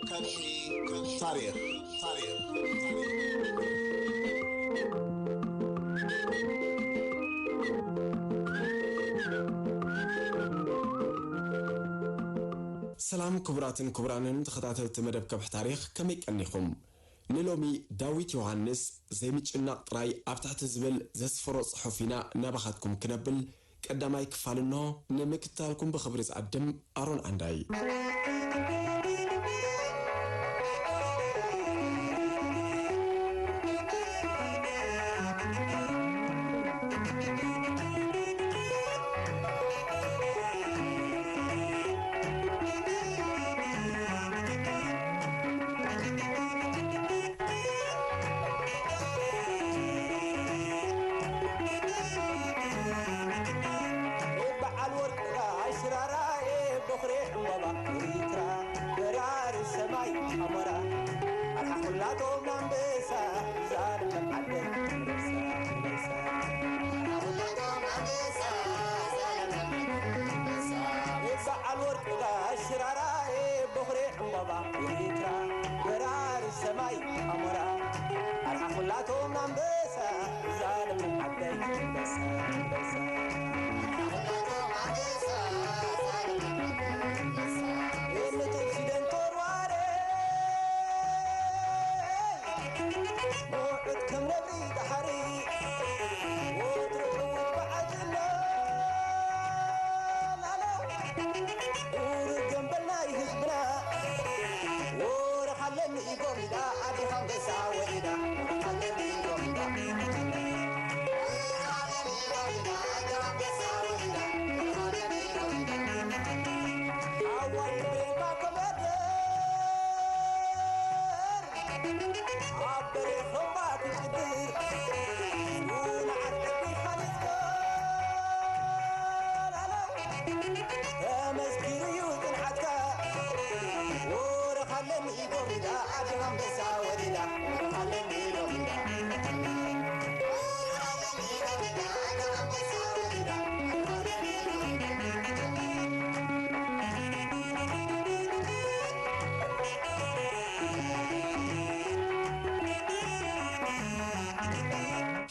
ከብሒ ታሪኽ፣ ታሪኽ። ሰላም ክቡራትን ክቡራንን ተኸታተልቲ መደብ ከብሒ ታሪኽ፣ ከመይ ቀኒኹም? ንሎሚ ዳዊት ዮሃንስ ዘይምጭናቕ ጥራይ ኣብ ትሕቲ ዝብል ዘስፈሮ ጽሑፍ ኢና ናባኻትኩም ክነብል ቀዳማይ ክፋል እንሆ። ንምክትታልኩም ብኽብሪ ዝዓድም ኣሮን ዓንዳይ። በዓል ወርቂ ሽራራየ በኹሪ ዕምባባ ኤርትራ በራሪ ሰማይ ኣሞራ ኣርሓ ኩላቶም ኣንበሳ ዛልመን ዓደይ ኣንበሳ ኣንበሳ ኣርሓ ኩላቶም ኣንበሳ ዛልመን ዓደይ ኣንበሳ በዓል ወርቂ ሽራራየ በኹሪ ዕምባባ ኤርትራ በራሪ ሰማይ ኣሞራ ኣርሓ ኩላቶም ኣንበሳ ዛልመን ዓደይ ኣንበሳ ኣንበሳ ኣርሓ ኩላቶም ኣንበሳ ዛልመን ዓደይ ኣንበሳ ንጥልፊ ደንኮርዋረ ውዕድ ከም ነብሪ ባሕሪ ወትሩ ዕዉት በዓል ዝና ላላ ቁሩብ ገምበል ናይ ህዝብና ወረኻ ኣለኒ ጎሚዳ ኣዴኻ ኣንበሳ ወሊዳ ወረኻ ኣለኒ ጎሚዳ ኣዋይ ብሬንካ ከመደ ኣብ በሬ ኸምባ ትጭድር ንዓድ ልቢ ሓሊፍካ ተመስኪሩ እዩ ጽንዓትካ ወረኻ ኣለኒ ጎሚዳ ኣዴኻ ኣንበሳ ወሊዳ ወረኻ ኣለኒ ጎሚዳ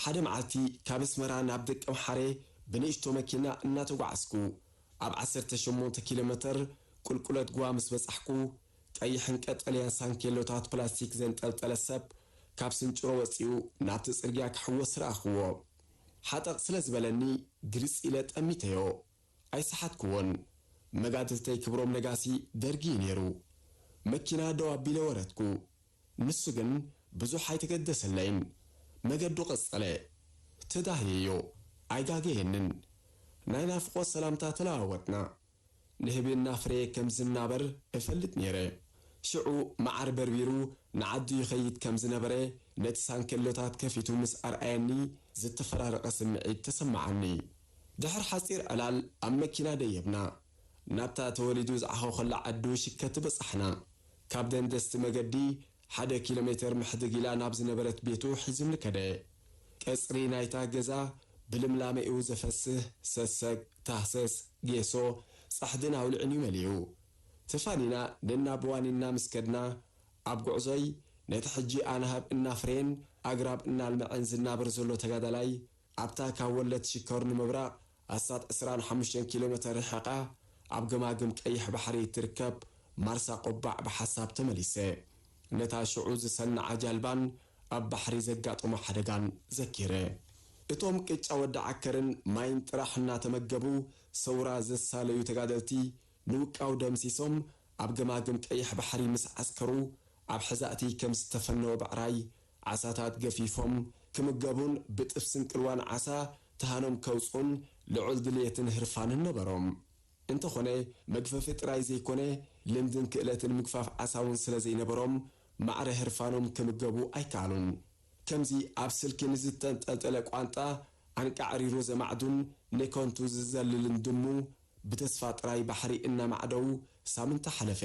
ሓደ መዓልቲ ካብ ኣስመራ ናብ ደቀምሓረ ብንእሽቶ መኪና እናተጓዓዝኩ፣ ኣብ ዓሰርተ ሸሞንተ ኪሎ ሜተር ቁልቁለት ጓ ምስ በጻሕኩ፣ ቀይሕን ቀጠልያን ሳንኬሎታት ፕላስቲክ ዘንጠልጠለ ሰብ ካብ ስንጭሮ ወጺኡ ናብቲ ጽርግያ ክሕወስ ረኣኽዎ። ሓጠቕ ስለ ዝበለኒ ግልጽ ኢለ ጠሚተዮ። ኣይሰሓትክዎን። መጋድልተይ ክብሮም ነጋሲ ደርጊ እዩ ነይሩ። መኪና ደው ኣቢለ ወረድኩ። ንሱ ግን ብዙሕ ኣይተገደሰለይን። መገዱ ቀጸለ። ተዳህየዮ። ኣይጋገየንን። ናይ ናፍቖት ሰላምታ ተለዋወጥና። ንህቢ እናፍረየ ከም ዝናበር እፈልጥ ነይረ። ሽዑ መዓር በርቢሩ ንዓዱ ይኸይድ ከም ዝነበረ ነቲ ሳንኬሎታት ከፊቱ ምስ ኣርኣየኒ ዝተፈራረቐ ስምዒት ተሰማዓኒ። ድሕሪ ሓጺር ዕላል ኣብ መኪና ደየብና። ናብታ ተወሊዱ ዝዓኾኸላ ዓዱ ሽከቲ በጻሕና። ካብ ደንደስቲ መገዲ ሓደ ኪሎ ሜተር ምሕድግ ኢላ ናብ ዝነበረት ቤቱ ሒዙኒ ከደ። ቀጽሪ ናይታ ገዛ ብልምላሜኡ ዘፈስህ ሰሰግ፣ ታህሰስ፣ ጌሶ፣ ጻሕድን ኣውልዕን እዩ መሊኡ። ተፋኒና ነናብ ዋኒንና ምስ ከድና፣ ኣብ ጉዕዞይ ነቲ ሕጂ ኣናህብ እናፍረየን ኣግራብ እናልመዐን ዝናበር ዘሎ ተጋዳላይ ኣብታ ካብ ወለት ሽኮር ንምብራቕ ኣስታት ዕስራን ሓሙሽተን ኪሎ ሜተር ርሒቓ ኣብ ገማግም ቀይሕ ባሕሪ እትርከብ ማርሳ ቆባዕ ብሓሳብ ተመሊሰ። ነታ ሽዑ ዝሰንዓ ጃልባን ኣብ ባሕሪ ዘጋጠሞ ሓደጋን ዘኪረ። እቶም ቅጫ ወዲ ዓከርን ማይን ጥራሕ እናተመገቡ ሰውራ ዘሳለዩ ተጋደልቲ ንውቃው ደምሲሶም ኣብ ገማግም ቀይሕ ባሕሪ ምስ ዓስከሩ ኣብ ሕዛእቲ ከም ዝተፈነወ ብዕራይ ዓሳታት ገፊፎም ክምገቡን ብጥብስን ቅልዋን ዓሳ ተሃኖም ከውጽኡን ልዑል ድልየትን ህርፋንን ነበሮም። እንተኾነ መግፈፊ ጥራይ ዘይኮነ ልምድን ክእለትን ምግፋፍ ዓሳ እውን ስለ ዘይነበሮም ማዕረ ህርፋኖም ክምገቡ ኣይከኣሉን። ከምዚ ኣብ ስልኪ ንዝተንጠልጠለ ቋንጣ ኣንቃዕሪሩ ዘማዕዱን ንከንቱ ዝዘልልን ድሙ ብተስፋ ጥራይ ባሕሪ እናማዕደዉ ሳምንት ሓለፈ።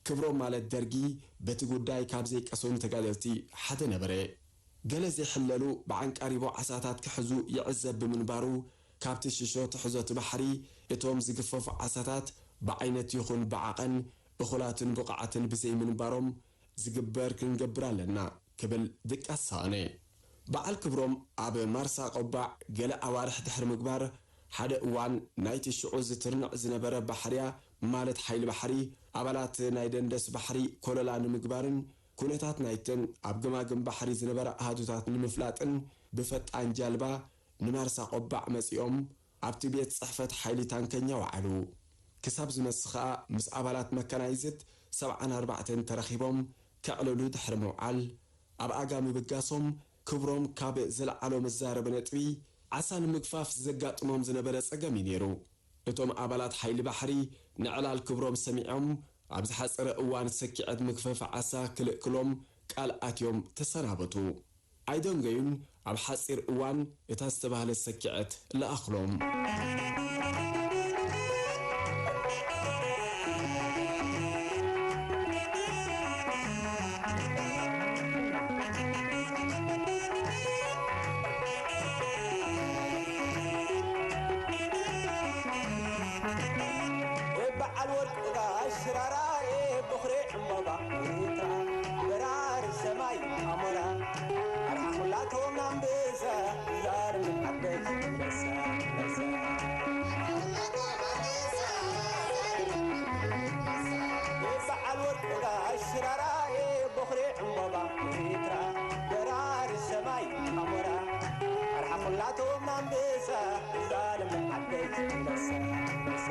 ክብሮም ማለት ደርጊ በቲ ጉዳይ ካብ ዘይቀሰኑ ተጋደልቲ ሓደ ነበረ። ገለ ዘይሕለሉ ብዓንቃሪቦ ዓሳታት ክሕዙ ይዕዘብ ብምንባሩ፣ ካብቲ ሽሾ ትሕዞ እቲ ባሕሪ እቶም ዝግፈፉ ዓሳታት ብዓይነት ይኹን ብዓቐን እኹላትን ብቑዓትን ብዘይምንባሮም ዝግበር ክንገብር ኣለና ክብል ድቃስ ሰኣነ። በዓል ክብሮም ኣብ ማርሳ ቆባዕ ገለ ኣዋርሕ ድሕሪ ምግባር፣ ሓደ እዋን ናይቲ ሽዑ ዝትርንዕ ዝነበረ ባሕርያ ማለት ሓይሊ ባሕሪ፣ ኣባላት ናይ ደንደስ ባሕሪ ኮለላ ንምግባርን ኩነታት ናይተን ኣብ ገማግም ባሕሪ ዝነበራ ኣሃዱታት ንምፍላጥን ብፈጣን ጃልባ ንማርሳ ቆባዕ መጺኦም ኣብቲ ቤት ጽሕፈት ሓይሊ ታንከኛ ወዓሉ። ክሳብ ዝመሲ ኸኣ ምስ ኣባላት መካናይዝድ ሰብዓን ኣርባዕተን ተረኺቦም ከዕልሉ ድሕሪ ምውዓል፣ ኣብ ኣጋ ምብጋሶም ክብሮም ካብ ዝለዓሎ መዛረቢ ነጥቢ ዓሳ ንምግፋፍ ዘጋጥሞም ዝነበረ ጸገም እዩ ነይሩ። እቶም ኣባላት ሓይሊ ባሕሪ ንዕላል ክብሮም ሰሚዖም፣ ኣብ ዝሓጸረ እዋን ሰኪዐት ምግፈፍ ዓሳ ክልእክሎም ቃል ኣትዮም ተሰናበቱ። ኣይደንገዩን፣ ኣብ ሓጺር እዋን እታ ዝተባህለት ሰኪዐት ለኣኽሎም። በዓል ወርቂ ጋሽ ሽራራየ፣ በኹሪ ዕምባባ ኤርትራ፣ በራሪ ሰማይ ኣሞራ፣ ኣርሓ ኩላቶም ኣንበሳ፣ ዛር ምን ዓደይ ኣንበሳ፣ ኣንበሳ። በዓል ወርቂ ጋሽ ሽራራየ፣ በኹሪ ዕምባባ ኤርትራ፣ በራሪ ሰማይ ኣሞራ፣ ኣርሓ ኩላቶም ኣንበሳ፣ ዛር ምን ዓደይ ኣንበሳ፣ ኣንበሳ።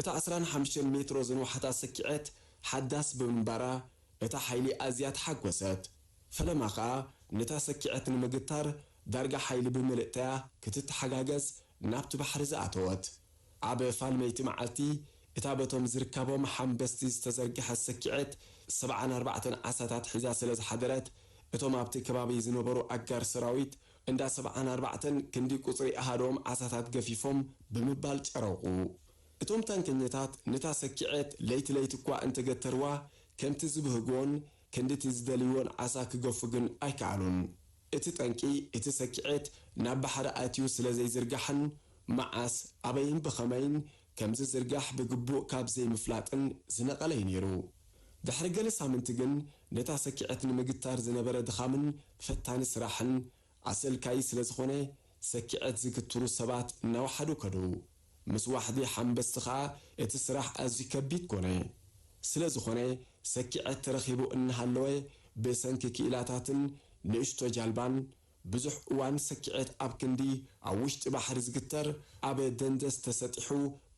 እታ ዕስራን ሓሙሽተን ሜትሮ ዝነውሓታ ሰኪዐት ሓዳስ ብምንባራ፣ እታ ሓይሊ ኣዝያ ተሓጎሰት። ፈለማ ኸኣ ነታ ሰኪዐት ንምግታር ዳርጋ ሓይሊ ብምልእታያ ክትተሓጋገዝ ናብቲ ባሕሪ ዝኣተወት። ኣብ ፋልመይቲ መዓልቲ እታ በቶም ዝርካቦም ሓምበስቲ ዝተዘርግሐት ሰኪዐት ሰብዓን ኣርባዕተን ዓሳታት ሒዛ ስለ ዝሓደረት፣ እቶም ኣብቲ ከባቢ ዝነበሩ ኣጋር ሰራዊት እንዳ ሰብዓን ኣርባዕተን ክንዲ ቁጽሪ ኣሃዶም ዓሳታት ገፊፎም ብምባል ጨረቑ። እቶም ታንከኛታት ነታ ሰኪዐት ለይቲ ለይቲ እኳ እንተገተርዋ፣ ከምቲ ዝብህግዎን ክንድቲ ዝደልይዎን ዓሳ ክገፉ ግን ኣይከኣሉን። እቲ ጠንቂ፣ እቲ ሰኪዐት ናብ ባሕሪ ኣትዩ ስለ ዘይዝርጋሕን መዓስ፣ ኣበይን ብኸመይን ከም ዝዝርጋሕ ብግቡእ ካብ ዘይምፍላጥን ዝነቐለ እዩ ነይሩ። ድሕሪ ገለ ሳምንቲ ግን፣ ነታ ሰኪዐት ንምግታር ዝነበረ ድኻምን ፈታኒ ስራሕን ኣሰልካዪ ስለ ዝኾነ፣ ሰኪዐት ዝግትሩ ሰባት እናወሓዱ ከዱ። ምስ ዋሕዲ ሓምበስቲ ኸኣ እቲ ስራሕ ኣዝዩ ከቢድ ኮነ። ስለ ዝኾነ፣ ሰኪዐት ተረኺቡ እናሃለወ፣ ብሰንኪ ክኢላታትን ንእሽቶ ጃልባን፣ ብዙሕ እዋን ሰኪዐት ኣብ ክንዲ ኣብ ውሽጢ ባሕሪ ዝግተር፣ ኣብ ደንደስ ተሰጢሑ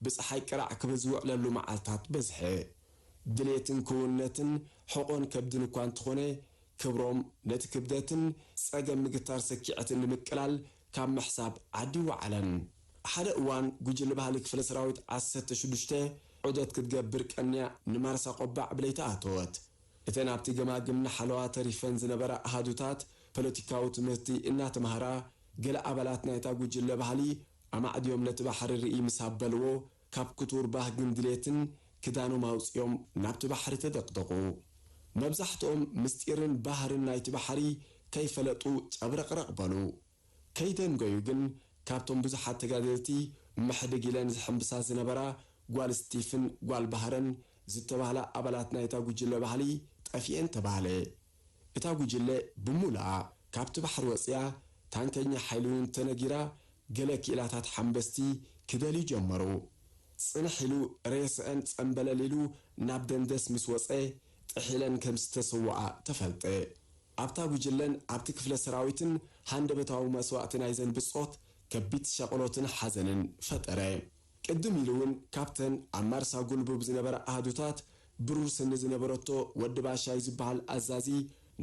ብጸሓይ ቅራዕ ክብል ዝውዕለሉ መዓልታት በዝሐ። ድሌትን ክውንነትን ሕቖን ከብድን እኳ እንተኾነ፣ ክብሮም ነቲ ክብደትን ጸገም ምግታር ሰኪዐትን ንምቅላል ካብ ምሕሳብ ዓዲ ወዓለን። ሓደ እዋን ጉጅለ ባህሊ ክፍለ ሰራዊት ዓሰርተ ሽዱሽተ ዑደት ክትገብር ቀንያ ንማርሳ ቆባዕ ብለይቲ ኣተወት። እተን ኣብቲ ገማግም ንሓለዋ ተሪፈን ዝነበራ ኣሃዱታት ፖለቲካዊ ትምህርቲ እናተማህራ፣ ገለ ኣባላት ናይታ ጉጅለ ባህሊ ኣማዕድዮም ነቲ ባሕሪ ርኢ ምስ ኣበልዎ፣ ካብ ክቱር ባህግን ድሌትን ክዳኖም ኣውጺኦም ናብቲ ባሕሪ ተደቕደቑ። መብዛሕትኦም ምስጢርን ባህርን ናይቲ ባሕሪ ከይፈለጡ ጨብረቕረቕ በሉ። ከይደንገዩ ግን፣ ካብቶም ብዙሓት ተጋደልቲ ምሕድግ ኢለን ዝሕምብሳ ዝነበራ ጓል ስቲፍን ጓል ባህረን ዝተባህላ ኣባላት ናይታ ጉጅለ ባህሊ ጠፊኤን ተባህለ። እታ ጉጅለ ብሙሉኣ ካብቲ ባሕሪ ወጺኣ፣ ታንከኛ ሓይሊ እውን ተነጊራ፣ ገለ ክኢላታት ሓምበስቲ ክደልዩ ጀመሩ። ጽንሕ ኢሉ ሬስአን ጸምበለል ኢሉ ናብ ደንደስ ምስ ወጸ፣ ጥሒለን ከም ዝተሰወኣ ተፈልጠ። ኣብታ ጉጅለን ኣብቲ ክፍለ ሰራዊትን ሃንደበታዊ መስዋእቲ ናይዘን ብጾት ከቢድ ሻቕሎትን ሓዘንን ፈጠረ። ቅድም ኢሉ እውን ካብተን ኣብ ማርሳ ጉልቡብ ዝነበራ ኣሃዱታት ብሩር ስኒ ዝነበረቶ ወዲ ባሻይ ዝበሃል ኣዛዚ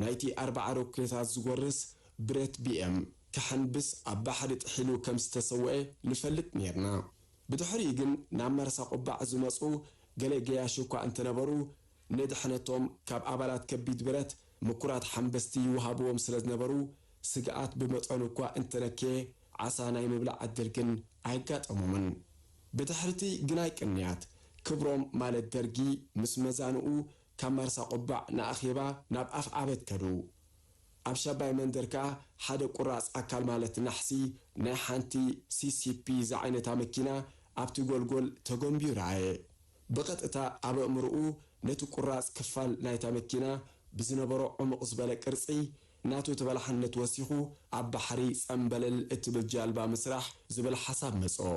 ናይቲ ኣርብዓ ሮኬታት ዝጎርስ ብሬት ቢኤም ክሓንብስ ኣብ ባሕሪ ጥሒሉ ከም ዝተሰወኤ ንፈልጥ ነይርና። ብድሕሪኡ ግን ናብ ማርሳ ቆባዕ ዝመጹ ገለ ገያሹ እኳ እንተነበሩ፣ ንድሕነቶም ካብ ኣባላት ከቢድ ብረት ምኩራት ሓንበስቲ ይወሃብዎም ስለ ዝነበሩ፣ ስግኣት ብመጠኑ እኳ እንተነከየ፣ ዓሳ ናይ ምብላዕ ዕድል ግን ኣይጋጠሞምን። ብድሕርቲ ግናይ ቅንያት፣ ክብሮም ማለት ደርጊ ምስ መዛንኡ ካብ ማርሳ ቆባዕ ንኣኼባ ናብ ኣፍዓበት ከዱ። ኣብ ሻባይ መንደር ከኣ ሓደ ቁራጽ ኣካል ማለት ናሕሲ ናይ ሓንቲ ሲ ሲ ፒ ዝዓይነታ መኪና ኣብቲ ጎልጎል ተጎንብዩ ረኣየ። ብቐጥታ ኣብ ኣእምሮኡ ነቲ ቁራጽ ክፋል ናይታ መኪና ብዝነበሮ ዕሙቕ ዝበለ ቅርጺ ናቱ ተበላሕነት ወሲኹ ኣብ ባሕሪ ጸምበለል እትብል ጃልባ ምስራሕ ዝብል ሓሳብ መጽኦ።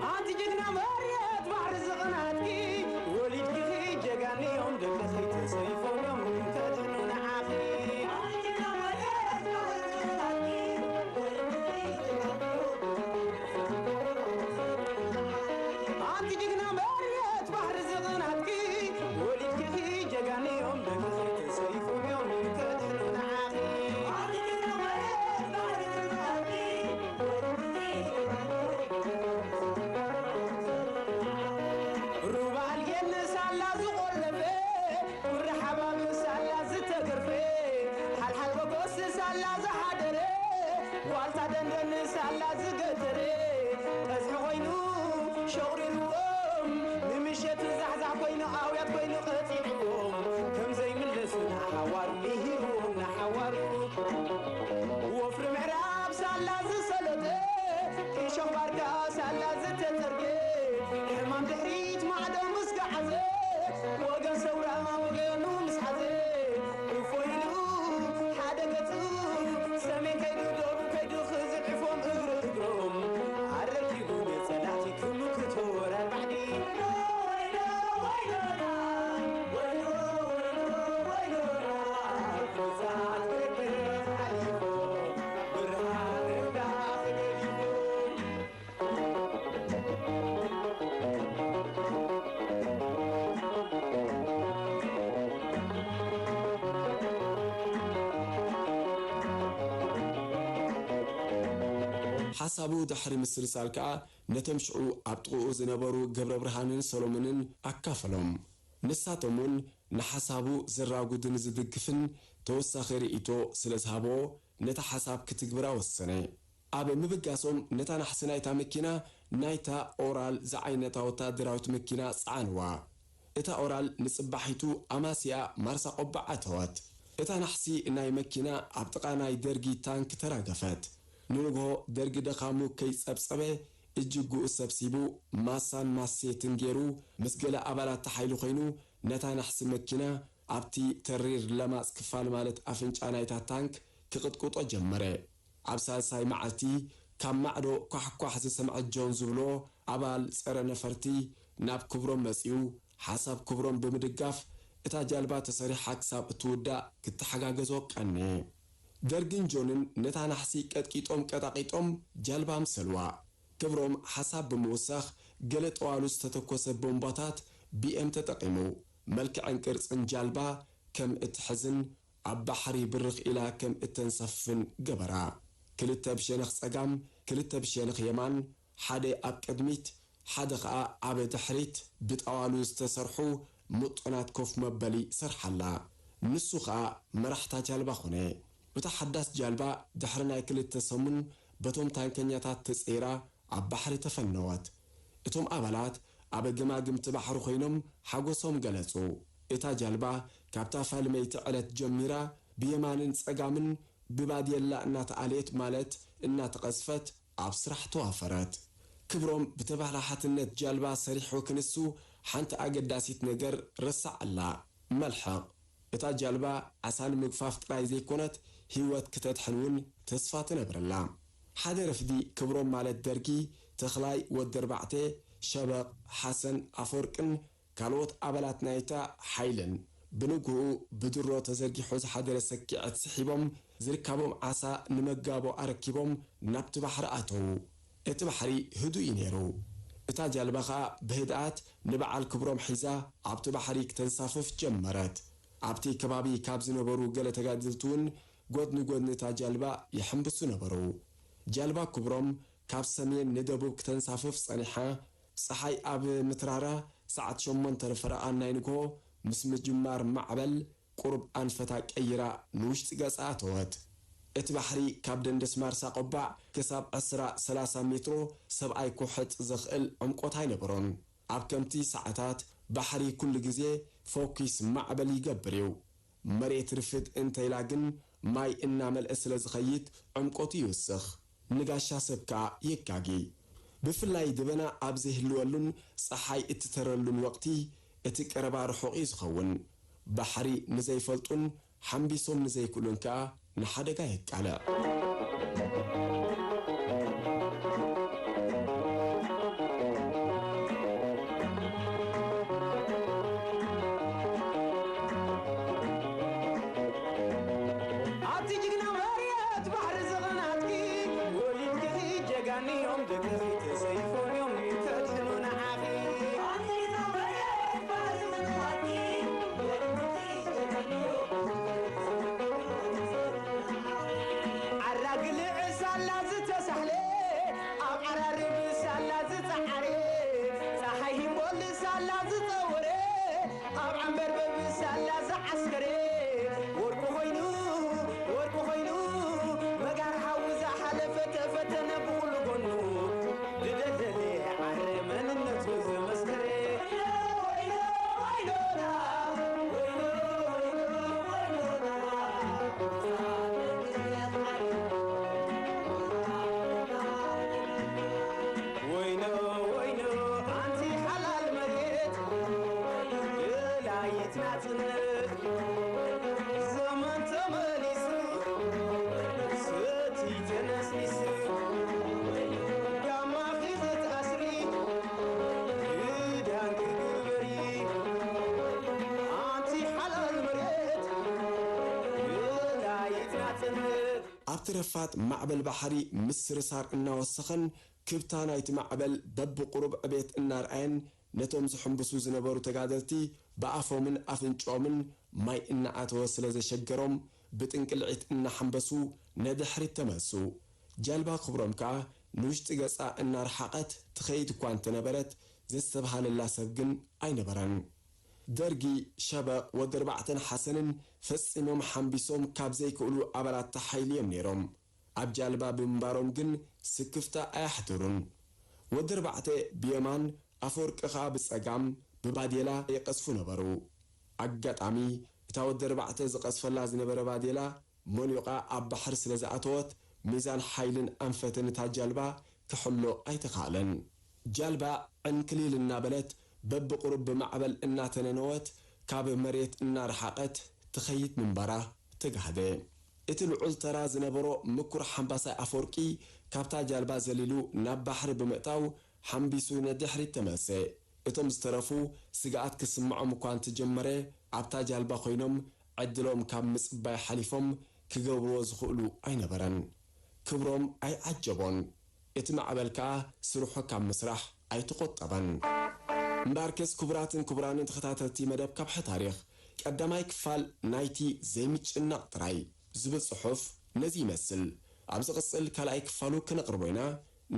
ኣንቲ ጅግና መሬት ባሕሪ ዝቕናትኪ፣ ወሊድኪ ጀጋኑ እዮም ደቅኺ ተሰይፎም እዮም ከድሕኑ ንዓኺ። ኣንቲ ጅግና መሬት ባሕሪ ዝቕናትኪ፣ ወሊድኪ ጀጋኑ እዮም ደቅኺ ተሰይፎም እዮም ከድሕኑ ንዓኺ። ሩባ ኣልጌን ሳላ ዝቖለፈ፣ ቁሪ ሓባብ ሳላ ዝተገርፈ፣ ሓልሓል በጎስ ሳላ ዝሓደረ፣ ዋልታ ደንደን ሳላ ዝገተረ፣ ቀዝሒ ኮይኑ ሸቑሪርዎም፣ ንምሸት ዛሕዛሕ ኮይኑ ኣውያት ኮይኑ ቀጺዕዎም፣ ከም ዘይምለሱ ንሓዋሩ ምሂርዎም ንሓዋሩ። ወፍሪ ምዕራብ ሳላ ዝሰለጠ፣ ቂሾ ባርካ ሳላ ዝተጸርገ፣ ሕማም ድሕሪት ማዕዶ ምስ ገዓዘ፣ ወገን ሰውራ ወገኑ ምስ ሓዘ፣ እፎይ ኢሉ ሓደ ገጹ ሰሜን ከይዱ ደቡብ ከይዱ ክዝዕፎም እግሪ እግሮም ኣረኪቡ ነጸላእቲ ክምክቶ ወራር ባዕዲ። ሓሳቡ ድሕሪ ምስልሳል ከኣ ነቶም ሽዑ ኣብ ጥቕኡ ዝነበሩ ገብረብርሃንን ሰሎሞንን ኣካፈሎም። ንሳቶም እውን ንሓሳቡ ዝራጉድን ዝድግፍን ተወሳኺ ርእይቶ ስለ ዝሃብዎ፣ ነቲ ሓሳብ ክትግብራ ወሰነ። ኣብ ምብጋሶም፣ ነታ ናሕሲ ናይታ መኪና ናይታ ኦራል ዝዓይነታ ወተሃደራዊት መኪና ጸዓንዋ። እታ ኦራል ንጽባሒቱ ኣማስያ ማርሳ ቆባዕ ኣተወት። እታ ናሕሲ ናይ መኪና ኣብ ጥቓ ናይ ደርጊ ታንክ ተራገፈት። ንንግሆ ደርጊ ድኻሙ ከይጸብጸበ፣ እጅግኡ ሰብሲቡ፣ ማሳን ማሴትን ገይሩ፣ ምስ ገለ ኣባላት ሓይሊ ኮይኑ፣ ነታ ናሕሲ መኪና ኣብቲ ተሪር ለማጽ ክፋል፣ ማለት ኣፍንጫ ናይታ ታንክ፣ ክቕጥቅጦ ጀመረ። ኣብ ሳልሳይ መዓልቲ፣ ካብ ማዕዶ ኳሕኳሕ ዝሰምዐ ጆን ዝብሎ ኣባል ጸረ ነፈርቲ ናብ ክብሮም መጺኡ፣ ሓሳብ ክብሮም ብምድጋፍ፣ እታ ጃልባ ተሰሪሓ ክሳብ እትውዳእ ክተሓጋገዞ ቀነየ። ደርግን ጆንን ነታ ናሕሲ ቀጥቂጦም ቀጣቂጦም ጃልባ ኣምሰልዋ። ክብሮም ሓሳብ ብምውሳኽ፣ ገለ ጠዋሉ ዝተተኮሰ ቦምባታት ቢ ኤም ተጠቒሙ፣ መልክዕን ቅርጽን ጃልባ ከም እትሕዝን ኣብ ባሕሪ ብርኽ ኢላ ከም እተንሳፍፍን ገበራ። ክልተ ብሸነኽ ጸጋም፣ ክልተ ብሸነኽ የማን፣ ሓደ ኣብ ቅድሚት፣ ሓደ ኸኣ ኣብ ድሕሪት ብጠዋሉ ዝተሰርሑ ምጡናት ኮፍ መበሊ ሰርሓላ። ንሱ ኸኣ መራሕታ ጃልባ ኾነ። እታ ሓዳስ ጃልባ ድሕሪ ናይ ክልተ ሰሙን በቶም ታንከኛታት ተጸይራ ኣብ ባሕሪ ተፈነወት። እቶም ኣባላት ኣብ ገማግምቲ ባሕሪ ኮይኖም ሓጎሶም ገለጹ። እታ ጃልባ ካብታ ፋልመይቲ ዕለት ጀሚራ ብየማንን ጸጋምን ብባድየላ እናተኣልየት፣ ማለት እናተቐዝፈት፣ ኣብ ስራሕ ተዋፈረት። ክብሮም ብተበላሓትነት ጃልባ ሰሪሑ ክንሱ ሓንቲ ኣገዳሲት ነገር ረሳዓላ። መልሕቕ። እታ ጃልባ ዓሳ ንምግፋፍ ጥራይ ዘይኮነት፣ ህይወት ክተድሕን እውን ተስፋ ትነብረላ። ሓደ ረፍዲ ክብሮም ማለት ደርጊ፣ ተኽላይ ወዲ ኣርባዕተ፣ ሸበቕ፣ ሓሰን ኣፈወርቅን ካልኦት ኣባላት ናይታ ሓይልን ብንግሆኡ ብድሮ ተዘርጊሑ ዝሓደረ ሰኪዐት ስሒቦም ዝርካቦም ዓሳ ንመጋቦ ኣረኪቦም ናብቲ ባሕሪ ኣተዉ። እቲ ባሕሪ ህዱእ እዩ ነይሩ። እታ ጃልባ ኸኣ ብህድኣት ንበዓል ክብሮም ሒዛ ኣብቲ ባሕሪ ክተንሳፍፍ ጀመረት። ኣብቲ ከባቢ ካብ ዝነበሩ ገለ ተጋደልቲ እውን ጎድኒ ጎድኒ እታ ጃልባ ይሕምብሱ ነበሩ። ጃልባ ክብሮም ካብ ሰሜን ንደቡብ ክተንሳፍፍ ጸኒሓ፣ ጸሓይ ኣብ ምትራራ ሰዓት ሸሞንተ ፈረቓ ናይ ንግሆ ምስ ምጅማር ማዕበል ቁሩብ ኣንፈታ ቀይራ ንውሽጢ ገጻ ኣተወት። እቲ ባሕሪ ካብ ደንደስ ማርሳ ቆባዕ ክሳብ ዕስራ ሰላሳ ሜትሮ ሰብኣይ ክውሕጥ ዘኽእል ዕምቆት ኣይነበሮን። ኣብ ከምቲ ሰዓታት ባሕሪ ኩሉ ግዜ ፈኲስ ማዕበል ይገብር እዩ። መሬት ርፍድ እንተኢላ ግን ማይ እናመልአ ስለ ዝኸይድ ዕምቆቱ ይውስኽ። ንጋሻ ሰብ ከኣ የጋጊ። ብፍላይ ደበና ኣብ ዘይህልወሉን ጸሓይ እትተረሉን ወቕቲ እቲ ቀረባ ርሑቕ እዩ ዝኸውን። ባሕሪ ንዘይፈልጡን ሓምቢሶም ንዘይክእሉን ከኣ ንሓደጋ የቃልዕ። ኣቲ ጅግና መርየት ባሕሪ ዝቐናትኪ፣ ወሊድኪ ጀጋኒዮም ደቅኺ ተሰይፎምዮም ከድሕኑ ንዓኺ። ዓራግልዕ ሳላ ዝተሳሕለ፣ ኣብ ዓራርብ ሳላ ዝጸዓረ፣ ጸሓይ ሂምቦል ሳላ ዝጸወረ፣ ኣብ ዓንበርበብ ሳላ ዝዓስከረ፣ ወርቂ ኾይኑ፣ ወርቂ ኾይኑ፣ መጋር ሓዊ ዝሓለፈ ተፈተነ ብኹሉ ጎኑ፣ ብደለለ ዓረ መንነቱ ዘመስከረ። ወይኖ ወይኖ ኣንቲ ሓላል መሬት ደላይት ናጽነት፣ ዘመን ተመሊሱ ሰቲ ተነስኒሱ፣ ጋማኺ ክትኣስሪ ክዳን ክግበሪ፣ ኣንቲ ሓላል መሬት ደላይት ናጽነት። ኣብቲ ረፋድ ማዕበል ባሕሪ ምስርሳር እናወሰኸን ክብታ ናይቲ ማዕበል በብቑሩብ ዕቤት እናርኣየን ነቶም ዝሕምብሱ ዝነበሩ ተጋደልቲ ብኣፎምን ኣፍንጭኦምን ማይ እናኣተወ ስለ ዘሸገሮም ብጥንቅልዒት እናሓምበሱ ነድሕሪት ተመልሱ። ጃልባ ክብሮም ከኣ ንውሽጢ ገጻ እናረሓቐት ትኸይድ እኳ እንተነበረት ዘስተብሃለላ ሰብ ግን ኣይነበረን። ደርጊ፣ ሸበቕ፣ ወዲ ኣርባዕተን ሓሰንን ፈጺሞም ሓምቢሶም ካብ ዘይክእሉ ኣባላት እታ ሓይሊ እዮም ነይሮም። ኣብ ጃልባ ብምንባሮም ግን ስክፍታ ኣየሕደሩን። ወዲ ኣርባዕተ ብየማን ኣፈወርቂ ኸኣ ብጸጋም ብባዴላ ይቐዝፉ ነበሩ። ኣጋጣሚ እታ ወዲ ኣርባዕተ ዝቐዝፈላ ዝነበረ ባዴላ ሞሊቓ ኣብ ባሕሪ ስለ ዝኣተወት፣ ሚዛን ሓይልን ኣንፈትን እታ ጃልባ ክሕሎ ኣይተኻእለን። ጃልባ ዕንክሊል እናበለት በብቑሩብ ብማዕበል እናተነነወት ካብ መሬት እናረሓቐት ትኸይድ ምንባራ ተጋህደ። እቲ ልዑል ተራ ዝነበሮ ምኩር ሓምባሳይ ኣፈወርቂ ካብታ ጃልባ ዘሊሉ ናብ ባሕሪ ብምእታው ሓምቢሱ ንድሕሪት ተመልሰ። እቶም ዝተረፉ ስግኣት ክስምዖም እኳ እንተጀመረ ኣብታ ጃልባ ኮይኖም ዕድሎም ካብ ምጽባይ ሓሊፎም ክገብርዎ ዝኽእሉ ኣይነበረን። ክብሮም ኣይዓጀቦን። እቲ ማዕበል ከኣ ስርሑ ካብ ምስራሕ ኣይተቖጠበን። እምበኣርከስ ክቡራትን ክቡራንን ተኸታተልቲ መደብ ከብሒ ታሪኽ፣ ቀዳማይ ክፋል ናይቲ ዘይምጭናቕ ጥራይ ዝብል ጽሑፍ ነዚ ይመስል። ኣብ ዝቕጽል ካልኣይ ክፋሉ ክነቕርቦ ኢና።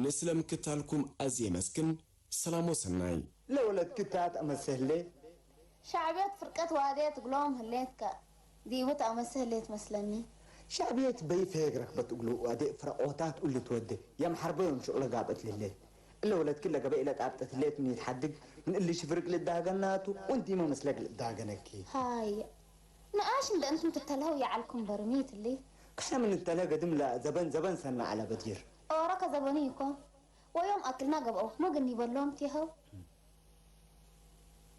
ንስለ ምክታልኩም ኣዝየ የመስግን። ሰላም ወሰናይ። ለወለትኪ እታ ተመሰለ። ሻዕብየት ፍርቀት ዋዴ ትግሎም ህሌት ከ ዲቡ ተመሰ ህሌት መስለኒ። ሻዕብየት በይፈ የግረክበት እግሉ ዋዴ ፍረቆታት ኡሊ ትወደ የምሓርበዮም ሽቅሎ ጋበት ልሌት። እለ ወለትኪ ለገበ ኢለ ጣብጠት ህሌት ምን ይትሓድግ ምን እሊ ሽፍርቅ ልዳገናቱ ወንቲመ መስለግ ልዳገነኪ። ሃየ ንኣሽ እንደ እንቱም ትተልሀው የዓልኩም በርሚት እሊ። ክሕነ ምን እንተልሀ ገድም ለዘበን ዘበን ሰና ዓለ በዲር። ኦረ ከዘበኑ ይኮ ወዮም ኣክልና ገብኦ መግን ይበሎም ቲኸው።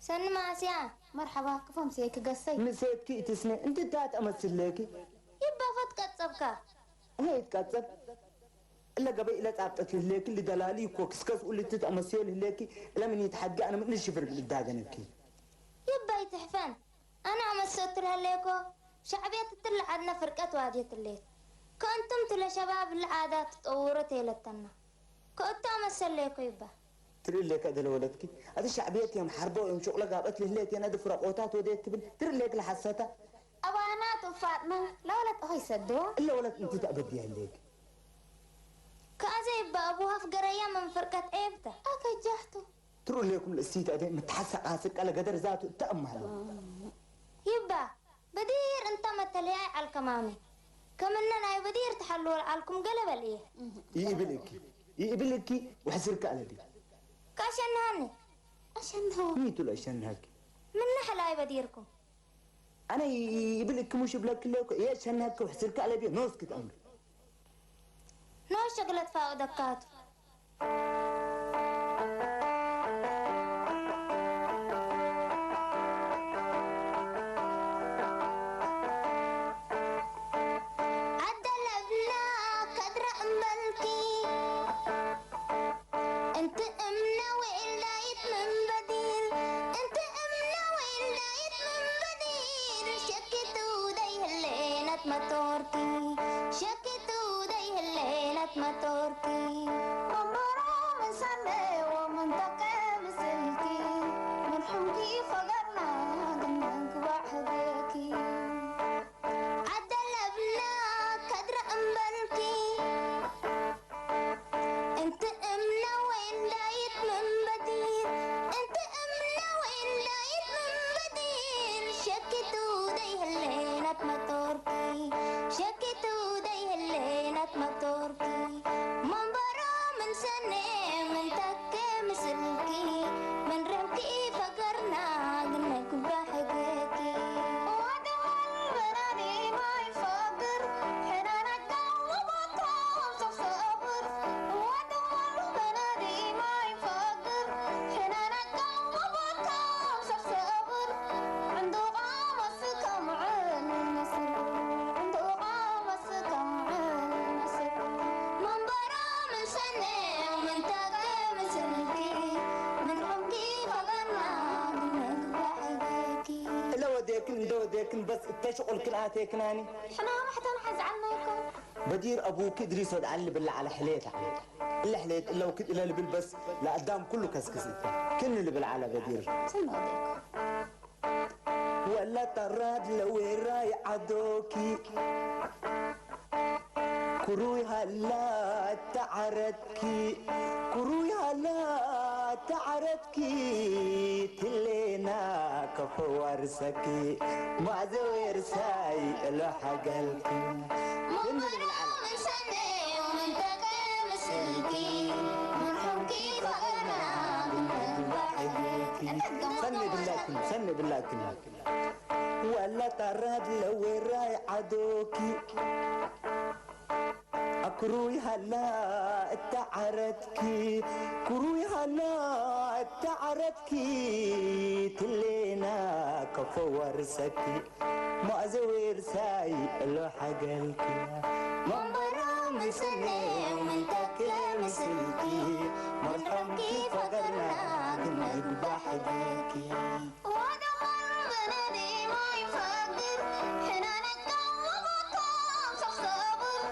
ሰኒ ማእስያ። መርሓባ ክፎም ስየ ክገሰይ። ምሴትኪ እትስነ እንትታ ተመስለኪ። ይባኸት ቀጸብካ። እሄ ይትቀጸብ። እለ ገበይ እለ ጻብጠት ልሌኪ ልደላሊ እኮ ክስከስ ኡልቲ ተመስዮ ልሌኪ። እለ ምን ይትሓድጊ ኣነ ምን ሽፍር ልዳገነኪ። ይባይ ትሕፈን። ኣነ ኣመሰትር ህሌኮ። ሻዕብየት እትልዓድነ ፍርቀት ዋድየት ሌት። ከእንቱም ትለ ሸባብ ለዓዳ ትጠውሩ ተይለተና። ከእቶ መሰለይኮ ይባ። ትርኢ ኣለካ ደለ ወለድኪ፣ ኣቲ ሻዕብየት እዮም ሓርቦ እዮም ሹቕለ ጋብአት ልህለት የነ ድፍረቆታት ወደ ትብል ትርኢ ኣለክ ለሓሰታ። ኣባና ቱፋጥና ለወለት ኦኸ ይሰድዎ። እለ ወለት እንት ተእበድ ያለክ። ከኣዘ ይባ ኣቡ ሃፍ ገረያ መንፈርቀት ኤብተ። ኣከጃህቱ። ትርኡ ሌኩም ልእስቲ ተእደ ምትሓሳቃ ስቀለ ገደር ዛቱ እተእማሉ። ይባ፣ በዲር እንተ መተለያይ ዓልከማሚ። ከምነ ናይ በዲር ተሓልወል ዓልኩም ገለ በል እየ። ይእብል እኪ፣ ይእብል እኪ፣ ወሕስርካ ኣለዲ። ካሸንሃኒ። ኣሸንሆ። ሚቱ ለሸንሃኪ። ምነ ሕላይ በዲርኩም። ኣነ ይብል እኪ ሙሽ ብለክ ለኮ፣ እየ ሸንሃኪ ወሕስርካ ኣለዲ፣ ኖስ ክትኣምሪ። ኖስ ሸግለት ፋውደካቱ። ዓደለብና ከድረ እምበልኪ። እንቲ እምነ ወኢልዳይት ምን በዲል፣ እንቲ እምነ ወኢልዳይት ምን በዲል፣ ሸኪቱ ደይህሌነት መቶርኪ፣ ሸኪቱ ደይህሌነት መቶርኪ። መንበሮ ምን ሰነ ወምን ተቀ ምስልኪ፣ ምን ሑምኪ ፈገርና ግን መንግባዕ ህገኪ። ዓደለብና ከድረ እምበልኪ። እንቲ እምነ ወይን ዳይት መንበዲር፣ እንቲ እምነ ወይን ዳይት መንበዲር፣ ሸኪቱ ደይህሌነት መጦርኪ፣ ሸኪቱ ደይህሌነት መጦርኪ። መንበሮ ምን ሰኔ ምን ተኬ ምስልኪ፣ ምን ርሕምኪ ፈገርና ግን ነግባሕ ህገኪ። ወደዋል በናኒ ማይ ፈግር፣ ሕናና እለ ወዴክን እንደ ወዴክን በስ እተ ሽቁልክን ኣቴክናኒ። ሕና ማሕተም ሓዝዓልና ይኮን። በዲር ኣቡኪ እድሪስ ወድዓሊ ብላ ዓለ ሕሌታ። እለ ሕሌት እለው ክድ እለ ልብል በስ ለኣዳም ኩሉ ከስክስ እተ። ክን ልብል ዓለ በዲር። ስም ወዴኩም። ወላ ጠራድ ለዌራይ ዓዶኪ። ኩሩይ ሃላ እተዓረትኪ። ኩሩይ ሃላ እተዓረትኪ። ትሌና ከፈዋርሰኪ። ማዘ ዌርሳይ እሎ ሓገልኪ። ሰኒ ብላክን፣ ሰኒ ብላክን። ወላ ታራድ ለዌራይ ዓዶኪ። ኣክሩይ ሃላ እተዓረትኪ፣ ክሩይ ሃላ እተዓረትኪ። ትሌና ከፈዋርሰኪ። ማእዘ ዌርሳይ እሎ ሓገልኪ። መንበሮ ምን ሰኔ ምን ተክለ ምስልኪ። መርሖምኪ ፈገርና ግን ምግባሕ ሕግኪ። ወደኾን በነዲ ማይ ፈግር፣ ሕናነካ ወቦካ ሰኽሰብር።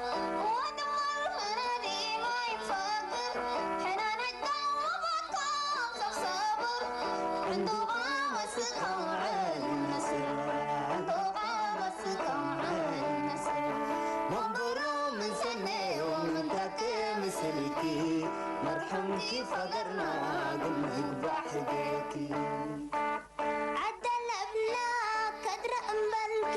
ወደኾን በነዲ ማይ ፈግር፣ ሕናነካ ወቦካ ሰኽሰብር። ዕንዱቓ መስከም ዕል መስል፣ ዕንዱቓ መስከም ዕል መስል። መንበሮ ምን ሰኔ ወምን ተክ ምስልኪ። መርሐምኪ ፈገርና ግን ምግባሕ ሕገኪ። ዓደለብና ከድረ እምበልኪ።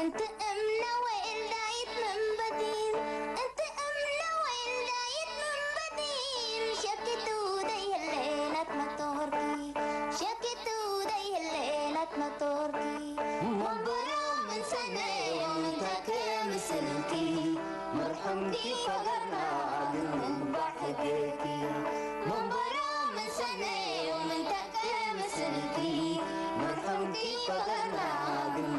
እንቲ እምነ ወይልዳይት መንበዲን፣ እንቲ እምነ ወይልዳይት መንበዲን፣ ሸኪቱ ደይህሌነት መጦርኪ፣ ሸኪቱ ደይህሌነት መጦርኪ። መንበሮ ምን ሰነ ወምን ተከ ምስልኪ፣ መርሐምኪ ፈገርና ግን ምግባሕ ሕገኪ። መንበሮ ምን ሰነ ወምን ተከ ምስልኪ፣ መርሐምኪ ፈገርና ግን